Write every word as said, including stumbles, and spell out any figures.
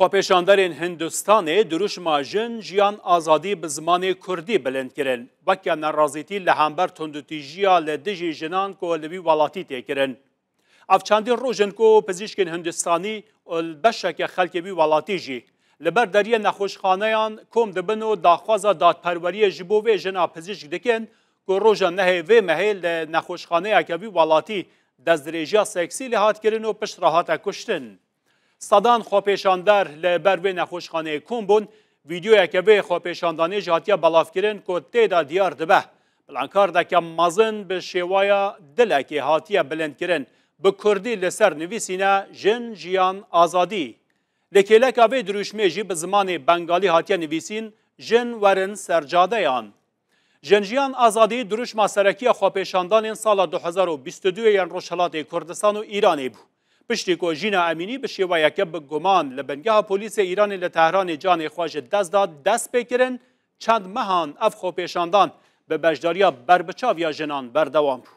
Xwepêşanderên Hindistanê dirûşma Jin, Jiyan, Azadî bi zimanê Kurdî bilind kirin, weke nerazîtî li hember tundûtîjiya li dijî jinan ku li wî welatî tê kirin. Ev çendî roj in ku pizîşkên Hindistanî û beşeke xelkê wî welatî jî li ber deriyê nexweşxaneyan kom dibin û daxwaza dadperweriyê ji bo vê jina pizîşk dikin ku roja nehê vê mehê li nexweşxaneyeke wî welatî destdirêjiya seksî lê hat kirin û piştre hate kuştin. Sedan xwepêşander li ber vê nexweşxaneyê kom bûn. Vîdeoyeke vê xwepêşandanê jî hatiye belavkirin ku tê de diyar dibe plankardeke mezin bi şêwaya dilekê hatiye bilindkirin. Bi kurdî li ser nivîsîne Jin, Jiyan, Azadî. Li kêleka vê dirûşmê jî bi zimanê bengalî hatiye nivîsîn Jin, werin ser cadeyan. Jin, Jiyan, Azadî dirûşma serekî ya xwepêşandanên sala du hezar û bîst û du yên Rojhilatê Kurdistan û Îranê bû. Piştî ku Jîna Emînî bi şêweyeke bi guman li bingeha polîsê Îranê li Tehranê canê xwe ji dest da, dest pê kirin, çend mehan ev xwepêşandan bi beşdariya berbiçav ya jinan berdewam bû.